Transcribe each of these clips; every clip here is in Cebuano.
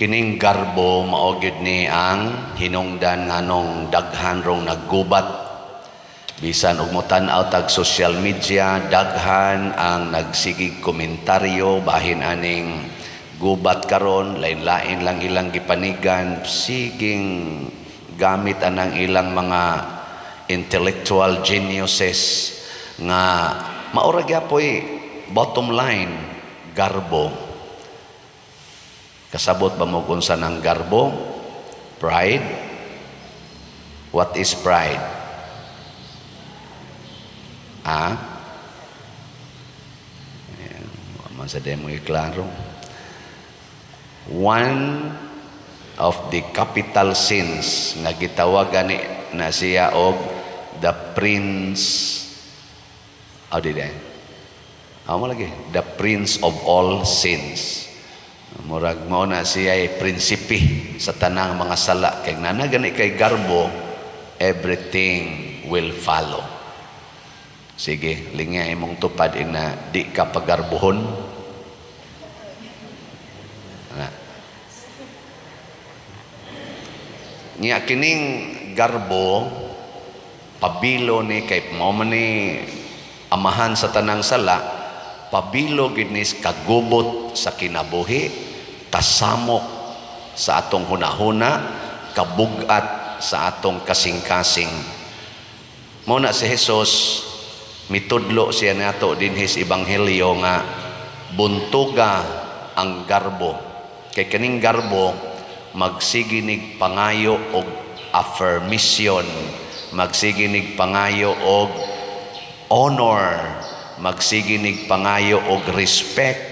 Kining garbo mao gyud ni ang hinungdan nganong daghan rong naggubat. Bisan og motan-aw tag social media, daghan ang nagsigig komentaryo bahin aning gubat karon, lain-lain lang ilang gipanigan, siging gamit anang ilang mga intellectual geniuses nga maura gyapoy bottom line, garbo. Kasabot ba mo kung unsa ng garbo? Pride? What is pride? Ah? Ayan, man sa demo klaro. One of the capital sins nga gitawagan ni na siya og the prince, oh, di di. Amo lagi, the prince of all sins. Murag mao na siya ay prinsipe sa tanang mga sala, kay nana gani kay garbo, everything will follow. Sige, lingya imong tupad ina di ka pagarbuhon. Na. Nya kining garbo pabilo ni kay mao man ni amahan sa tanang sala, pabilo gid ni kagubot sa kinabuhi, kasamok sa atong hunahuna, kabugat sa atong kasing-kasing. Mao na si Jesus mitudlo siya nato dinhi sa ebanghelyo nga buntuga ang garbo. Kay kaning garbo magsiginig pangayo og affirmation, magsiginig pangayo og honor, magsiginig pangayo og respect,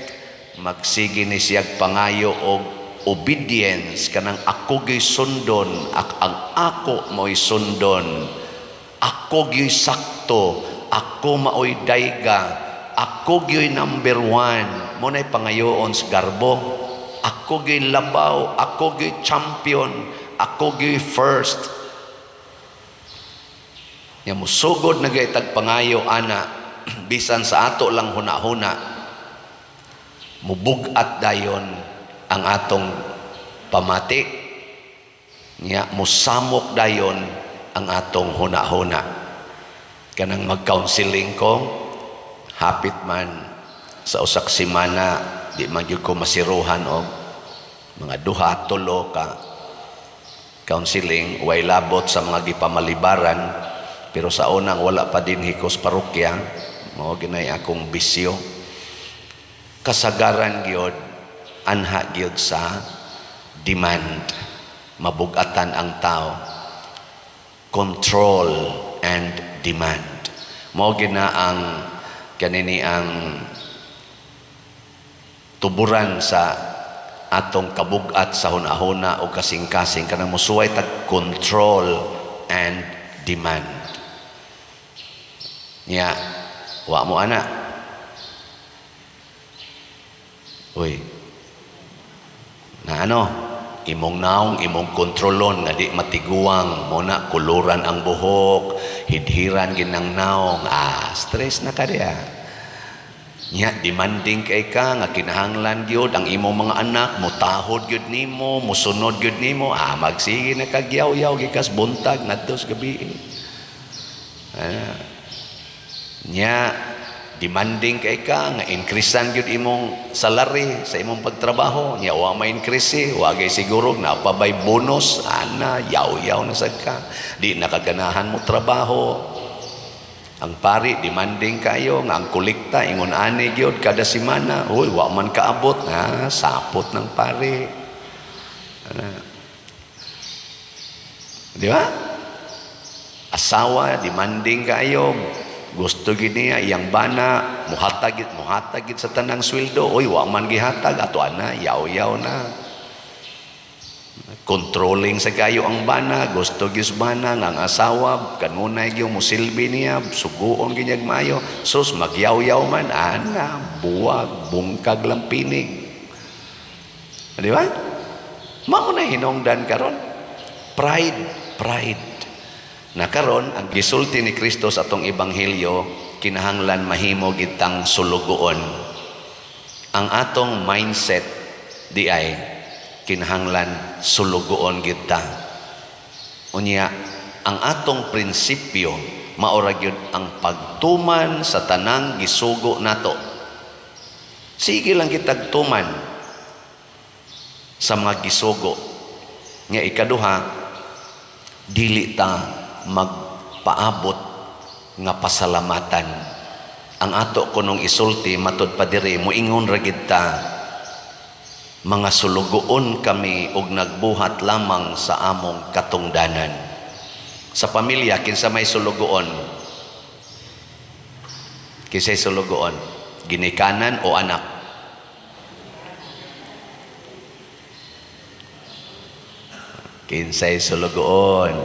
magsige ni siyag pangayo og obedience, kanang ako gyud sundon, ang ako mo'y sundon, ako gyud sakto, ako maoy dayga, ako gyud number one. Mo na'y pangayoon sa garbo. Ako gyud labaw, ako gyud champion, ako gyud first. Nya musugod na gyud tag pangayo ana, bisan sa ato lang hunahuna, mubug-at dayon ang atong pamati, nya musamok dayon ang atong hunahuna. Kanang mag-counseling ko, hapit man sa usak semana di man gyud ko masiruhan og mga duha tulo ka counseling, way labot sa mga gipamalibaran. Pero sa unang wala pa din hikos parokya, mao ginay akong bisyo. Kasagaran gyud anha gyud sa demand, mabugatan ang tao, control and demand. Mao gina ang kanini ang tuburan sa atong kabugat sa hunahuna o kasing-kasing, kanang musuway tag control and demand. Nya wa mo ana, uy, na ano imong naong imong kontrolon nga di matiguang mo na, kuluran ang buhok, hidhiran ginang naong, stress na ka diya. Nya demanding kay ka nga kinahanglan gyud ang imong mga anak mutahod gyud nimo, musunod gyud nimo, magsige na kag yaw-yaw gikas buntag ngadto sa gabi. Nya demanding kay ka nga increasean gyud imong salary sa imong pagtrabaho. Nya wa ma-increase, wa gay siguro napabay bonus ana, yaw-yaw na sad ka, di nakaganahan mo trabaho. Ang pari demanding kayo nga ang kolekta ingon ani gyud kada semana, uy, wa man kaabot, sapot ng pari ana, di ba? Asawa demanding kayo, gusto gid niya iyang bana muhatag muhatag gid sa tanang sweldo, oy, wa man gihatag ato ana, yaw-yaw na. Controlling sa kayo ang bana, gusto gyud sa bana nga ang asawa kanunay gyud musilbi niya, suguon gyud niya maayo, sus magyaw-yaw man ana, buwag bungkag lang pinig, di ba? Mao na hinungdan karon, pride, pride. Na karon ang gisulti ni Kristo sa atong ebanghelyo, kinahanglan mahimo gitang sulugoon. Ang atong mindset di ay Kinahanglan sulugoon kita. Unya ang atong prinsipyo maora gyud ang pagtuman sa tanang gisugo nato. Sige lang kitag tuman sa mga gisugo. Nga ikaduha, dili ta magpaabot nga pasalamatan. Ang ato kunong isulti matud pa diri, moingon ra gid ta, mga sulugoon kami og nagbuhat lamang sa among katungdanan. Sa pamilya, kinsa may sulugoon? Kinsay sulugoon? Ginikanan o anak? Kinsay sulugoon?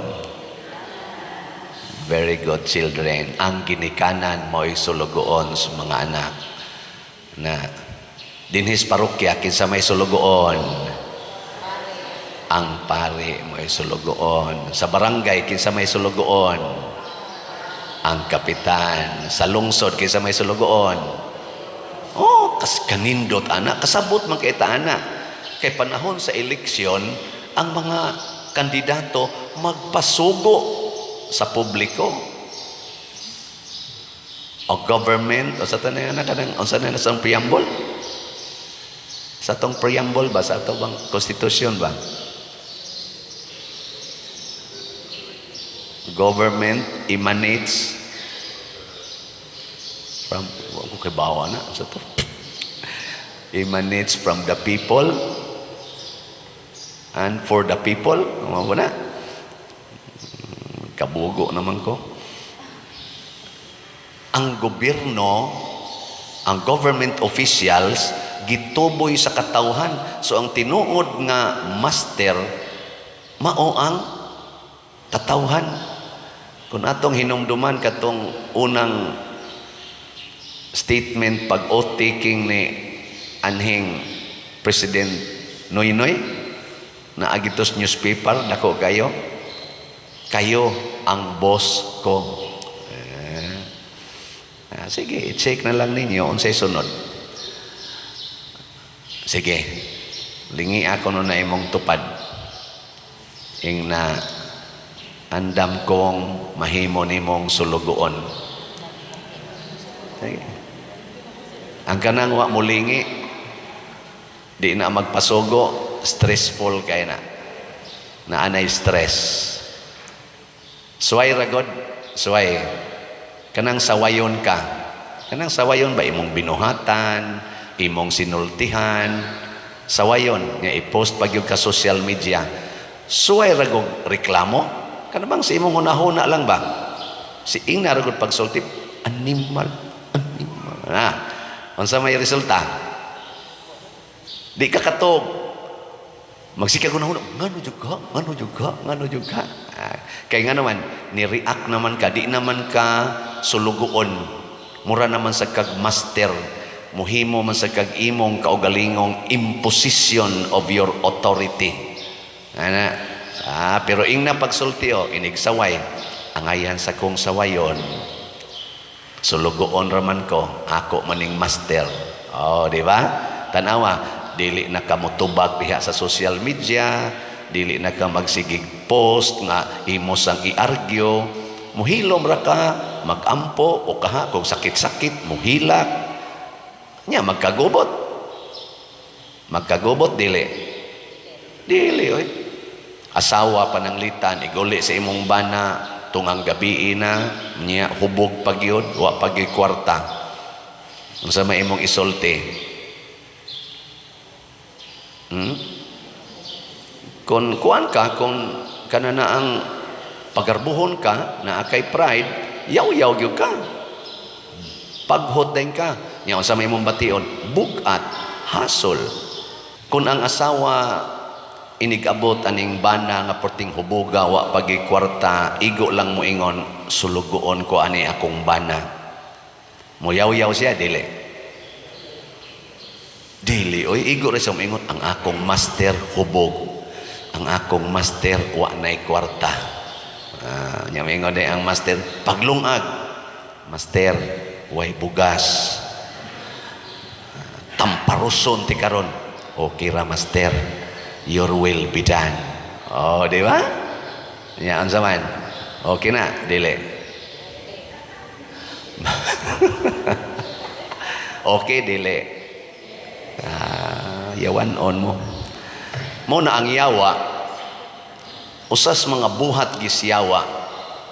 Very good, children. Ang ginikanan mo'y sulugoon sa mga anak. Na dinhis parokya, kinsa may sulugoon? Ang pari mo'y sulugoon. Sa barangay, kinsa may sulugoon? Ang kapitan. Sa lungsod, kinsa may sulugoon? Oh, kas kanindot ana, kasabot man kay ta ana. Kay panahon sa eleksyon, ang mga kandidato magpasugo sa publiko o government o sa tanan na kanang unsa na sa preamble, sa atong preamble ba, sa ato bang constitution ba, government emanates from, wa ko kay bawa na sa to, emanates from the people and for the people. Mao na kabugo naman ko. Ang gobyerno, ang government officials, gituboy sa katawhan. So ang tinuod nga master, mao ang katawhan. Kung atong hinumduman katong unang statement pag oath taking ni anhing President Noynoy, na agitos newspaper, dako kayo, kayo ang boss ko. Sige, i-check na lang ninyo unsay sunod. Sige, lingi ako nun na imong tupad. Ing na andam kong mahimo nimong sulugoon. Sige. Ang kanang wa mulingi, di na magpasugo, stressful kay na. Naanay stress. Suway ragod, suway. Kanang sawayon ka. Kanang sawayon ba imong binuhatan, imong sinultihan, sawayon nga i-post pag yung ka social media. Suway ragog reklamo. Kana bang sa imong hunahuna lang ba? Si ingna ragod pagsulti, animal, animal. Na, unsa may resulta? Di ka katog. Magsikag hunahuna, ngano jud ka, ngano jud ka, ngano jud ka. Kay nga naman, ni-react naman ka, di naman ka sulugoon. Mura naman sa kag master, muhimo man sa kag imong kaugalingong imposition of your authority. Ana, pero ing na pagsulti o, inigsaway, angayan sa kong sawayon, sulugoon raman ko, ako maning master. Oh, di ba? Tanawa, dili na ka motubag diha sa social media, dili na ka magsigig post nga imo sang i-argue, muhilom ra ka, magampo o kaha kung sakit-sakit, muhilak. Nya magkagubot. Magkagubot dili. Dili oy. Asawa pananglitan iguli sa imong bana tungang gabi na nya hubog pagyud, wa pagyud kwarta. Unsa may imong isulti? Kung kuan ka, kung kanana ang pagarbuhon ka, naa kay pride, yaw-yaw gyud ka. Paghot din ka. Nya unsa may imong bation? Bugat, hasol. Kung ang asawa inigabot aning bana nga perting hubuga, wa pagi kwarta, igo lang moingon, sulugoon ko ani akong bana. Moyaw-yaw siya, dili. Dili, oy, igo ra siya moingon, ang akong master hubog. Ang akong master wa nay kwarta. Nya moingon day ang master, paglungag. Master, way bugas. Tamparuson ti karon. Okay ra master. Your will be done. Oh, di ba? Nya unsa man? Okay na, dili. Okay, dili. Ah, yawan on mo. Mo na ang yawa, usas mga buhat gisyawa,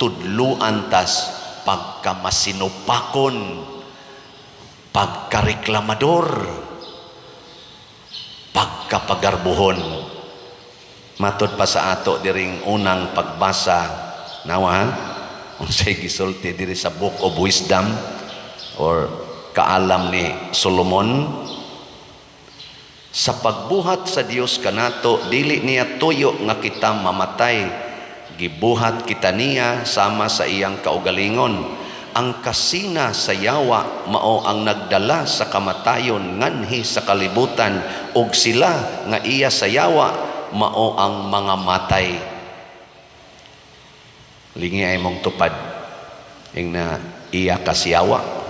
tudluan tas pagkamasinupakon, pagkareklamador, pagkapagarbuhon. Matod pa sa ato diring unang pagbasa, nawa ha? Unsay gisulti diri sa Book of Wisdom or kaalam ni Solomon? Sa pagbuhat sa Dios kanato, dili niya tuyo nga kita mamatay. Gibuhat kita niya sama sa iyang kaugalingon. Ang kasina sa yawa mao ang nagdala sa kamatayon nganhi sa kalibutan, ug sila nga iya sa yawa mao ang mga matay. Lingi ay mong tupad ing na iya kasyawa.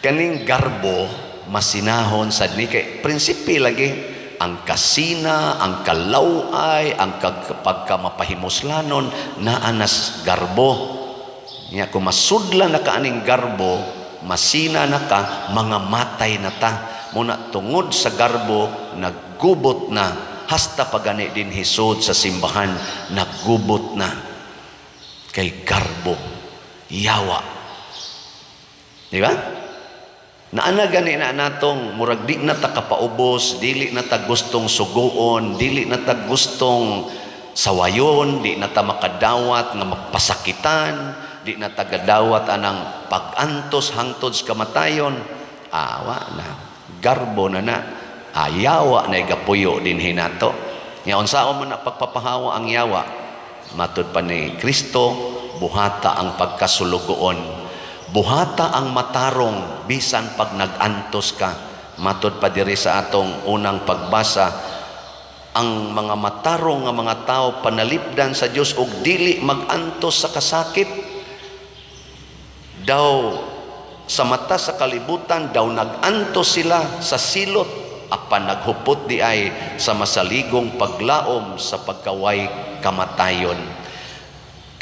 Kaning garbo masinahon sad ni kay prinsipe lagi ang kasina, ang kalaway, ang pagkamapahimuslanon naa nas garbo. Nya kung masudla na ka aning garbo, masina na ka, mga matay na ta. Muna tungod sa garbo naggubot na, hasta pagani din hisod sa simbahan naggubot na kay garbo, yawa. Di ba? Naana gani na natong murag di na ta kapaubos, dili na ta gustong suguon, dili na ta gustong sawayon, di na ta makadawat nga mapasakitan, di na ta gadawat anang pag-antos hangtod sa kamatayon. Awa na, garbo na na, ayawa na igapuyo din hinato. Nya unsaon man na pagpapahawa ang yawa? Matud pa ni Kristo, buhata ang pagkasulugoon. Buhata ang matarong bisan pag nag-antos ka. Matod pa diri sa atong unang pagbasa, ang mga matarong nga mga tao panalipdan sa Dios og dili mag-antos sa kasakit. Daw sa mata sa kalibutan daw nag-antos sila sa silot, apan naghupot di ay sa masaligong paglaom sa pagkaway kamatayon.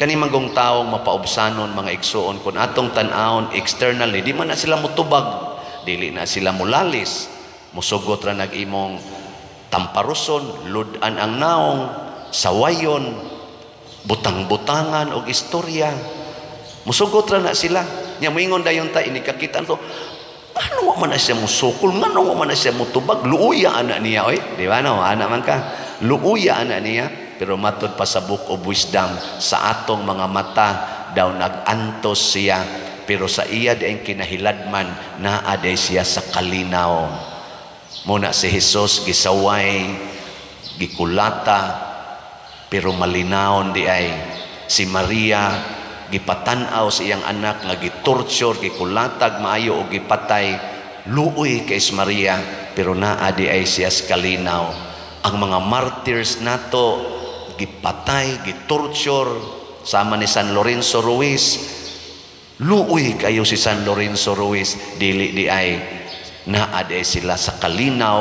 Kani manggong taong mapaubsanon mga igsuon, kung atong tan-awon externally, di man na sila mutubag, dili na sila mulalis, musugot ra nag-imong tamparuson, ludan ang naong, sawayon, butang-butangan og istorya. Musugot ra na sila. Nya moingon dayon ta inikakita to, ngano wa man na siya musukol, ngano wa man na siya mutubag, luuya ana niya oy, di ba no? Ana man ka, luuya ana niya. Pero matod pa sa Book of Wisdom, sa atong mga mata daw nag-antos siya, pero sa iya diay kinahiladman naa day siya sa kalinaw. Muna si Jesus gisaway, gikulata, pero malinawon di ay. Si Maria gipatan-aw sa iyang anak nga gitorture, gikulatag maayo o gipatay. Luoy kay si Maria, pero naa di ay siya sa kalinaw. Ang mga martyrs nato gipatay, gitorture, sama ni San Lorenzo Ruiz. Luoy kayo si San Lorenzo Ruiz, dili di ay naa di ay sila sa kalinaw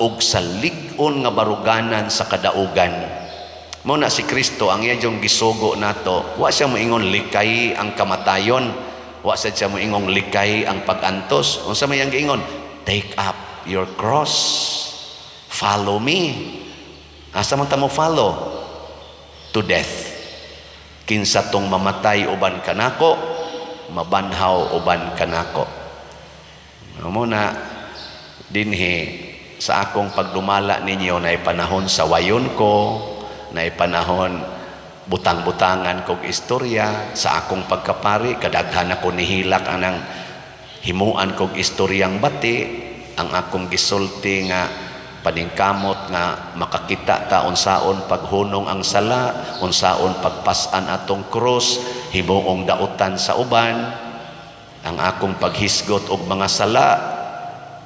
og sa lig-on nga baruganan sa kadaugan. Mao na si Kristo ang iya jung gisugo nato, wa siya moingon likay ang kamatayon, wa siya moingon likay ang pag-antos. Unsa may ang giingon? Take up your cross, follow me. Asa man ta mo follow? To death. Kinsa tong mamatay uban kanako, mabanhaw uban kanako. Mao na dinhi sa akong pagdumala ninyo, na panahon sa wayon ko, na panahon butang-butangan kog istorya sa akong pagkapari, kadaghan ako nihilak anang himuan kog istoryang bati, ang akong gisulti nga paningkamot nga makakita ta unsaon paghunong ang sala, unsaon pagpas-an atong krus, himuong dautan sa uban, ang akong paghisgot og mga sala,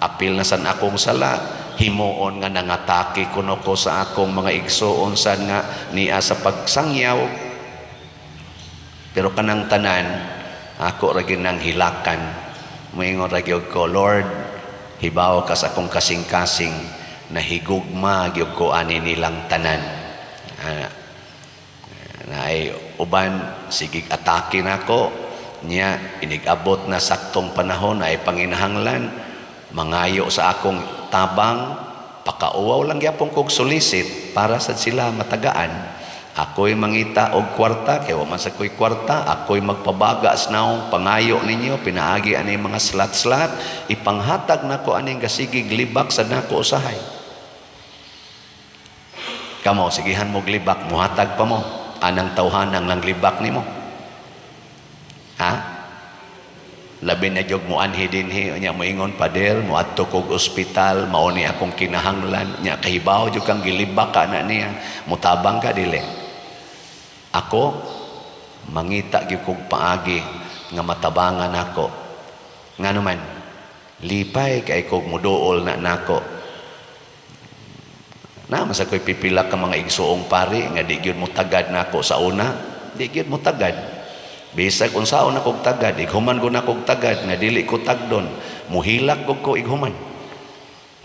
apil na san akong sala, himuon nga nangatake kuno ko sa akong mga igsuon san nga niya sa pagsangyaw. Pero kanang tanan ako ra gyud nang hilakan. Moingon ra gyud ko, Lord, Hibaw ka sa akong kasing-kasing, nahigugma gyud ko ani nilang tanan. Naay uban sigig atake nako nya, inig-abot na saktong panahon ay panginahanglan mangayo sa akong tabang, pakauwaw lang gyapon kog solicit para sad sila matagaan. Ako'y mangita og kwarta kay wa man sa ko'y kwarta, ako'y magpabaga sa naong pangayo ninyo pinaagi ani mga slat-slat, ipanghatag nako aning gasigig libak sa nako usahay. Kamo sigihan mo libak, muhatag pa mo anang tawhanang lang libak nimo, ha? Labi na jog mo anhi dinhi nya, moingon, "Pader, moadto kog ospital, mao ni akong kinahanglan." Nya kahibaw jud kang gilibak ka na niya, mutabang ka dili? Ako mangita gyud kog paagi nga matabangan nako, ngano man lipay kay kog muduol na nako. Na masa ko'y pipila ka mga igsuong pari nga di gyud mo tagad nako sa una, di gyud mo tagad. Bisag unsaon akong tagad, ighuman ko na kog tagad nga dili ko tagdon, muhilak ko ko ighuman.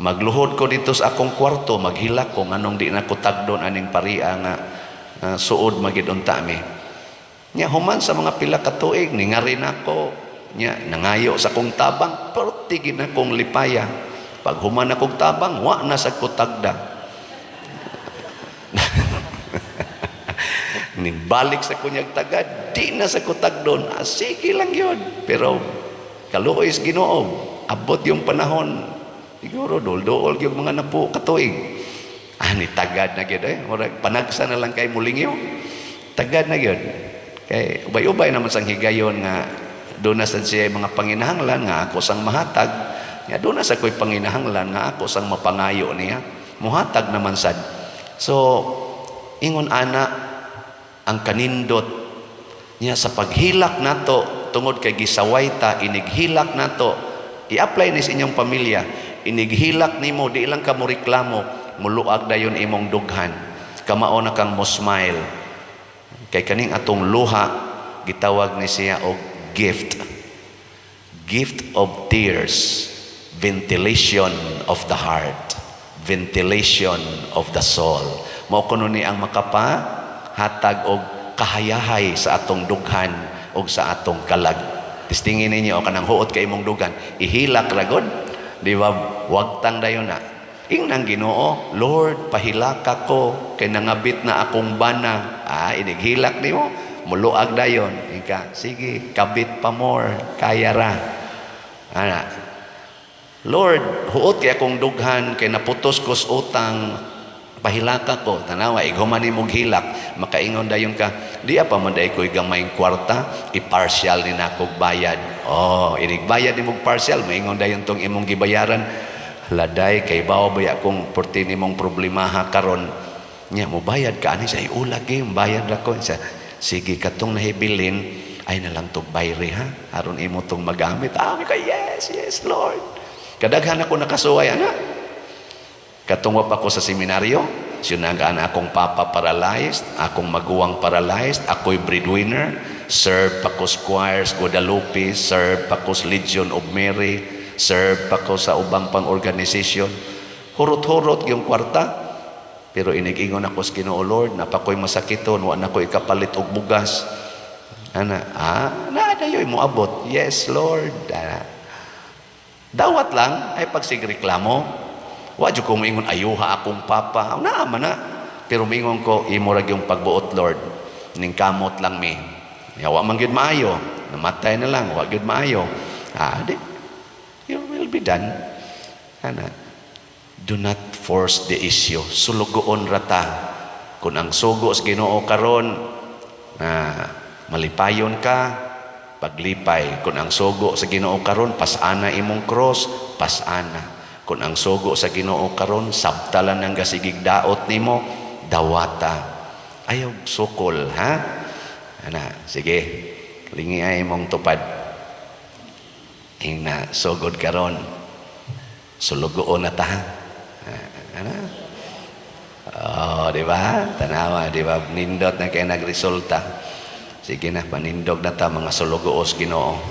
Magluhod ko dito sa akong kwarto, maghilak ko nganong di na ko tagdon aning paria nga suod magid unta mi. Nya human sa mga pila ka tuig, ningarin ako, nya nangayo sa akong tabang, perti gid akong lipaya. Pag human akong tabang, wa na sa ko tagda. Nibalik sa kunyag tagad, di na sa kutag doon. Ah, sige lang yun. Pero kaluoy sa Ginoo, abot yung panahon. Siguro dol-dool yung mga napo katuig. Ah, ni tagad na gyud eh. Murag panagsa na lang kay mulingyo. Tagad na gyud. Kay ubay-ubay naman sang higayon nga doon na sad siya mga panginahanglan nga ako sang mahatag. Nga doon na sa ko'y panginahanglan nga ako sang mapangayo niya. Muhatag naman sad. So, ingon ana ang kanindot niya sa paghilak nato tungod kay gisaway ta, inighilak nato, i-apply ni sa inyong pamilya. Inighilak nimo, di lang ka mo reklamo, muluag dayon imong dughan, kamao na kang mo smile kay kaning atong luha gitawag ni siya og gift, gift of tears, ventilation of the heart, ventilation of the soul. Mao kuno ni ang makapa hatag og kahayahay sa atong dughan og sa atong kalag. Testingin ninyo kanang huot kay imong dughan, ihilak ra gud, di ba? Wagtang dayon na. Ingnang Ginoo, "Lord, pahilaka ko kay nangabit na akong bana." Ah, inighilak nimo, muluag dayon. Ika, "Sige, kabit pa more, kaya ra." Ana. "Lord, huot kay akong dughan kay naputos ko sa utang, pahilaka ko." Tanawa, ighuman nimo hilak, makaingon dayon ka, "Di pa man day ko'y gamayng kwarta, i-partial ni nakog bayad." Oh, inigbayad nimo partial, maingon dayon tong imong gibayaran, "Laday, kay bawo ba akong porti nimong problemaha karon." Nya mo bayad ka ani sa ulag eh, bayad ra ko. Sa sige, katong nahibilin ay na lang tog bayri ha, aron imo tong magamit. Ah, ka, "Yes, yes, Lord." Kadaghan ako nakasuway ana. Katong pa ko sa seminaryo, sinunagaan akong papa paralyzed, akong maguwang paralyzed, ako'y breadwinner, serve pa ko sa choirs Guadalupe, serve pa ko sa Legion of Mary, serve pa ko sa ubang pang organization. Hurot-hurot yung kwarta. Pero inigingon ako sa Ginoo, "Lord, napakoy masakiton, wa na ko ikapalit og bugas." Ana, ah, na dayoy mo abot. "Yes, Lord." Ana. Dawat lang ay pagsigreklamo. Wa jud ko moingon, "Ayuha akong papa." Naa man na. Pero moingon ko, "Imo ra gyung pagbuot, Lord. Ning kamot lang mi. Ya, wa man gyud maayo. Namatay na lang, wa gyud maayo. Ah, di. Your will be done." Ana. Do not force the issue. Sulugoon rata. Kung ang sugo sa Ginoo karon na malipayon ka, paglipay. Kung ang sugo sa Ginoo karon pasana imong cross, pasana. Kung ang sugo sa Ginoo karon sabtalan ang gasigig daot nimo, dawata. Ayaw sukol, ha? Ana, sige. Lingi ay imong tupad. Ingna sugod karon. Sulugoon na ta. Ana. Oh, di ba? Tanawa, di ba? Nindot na kay nagresulta. Sige na, panindog na ta mga sulugoos Ginoo.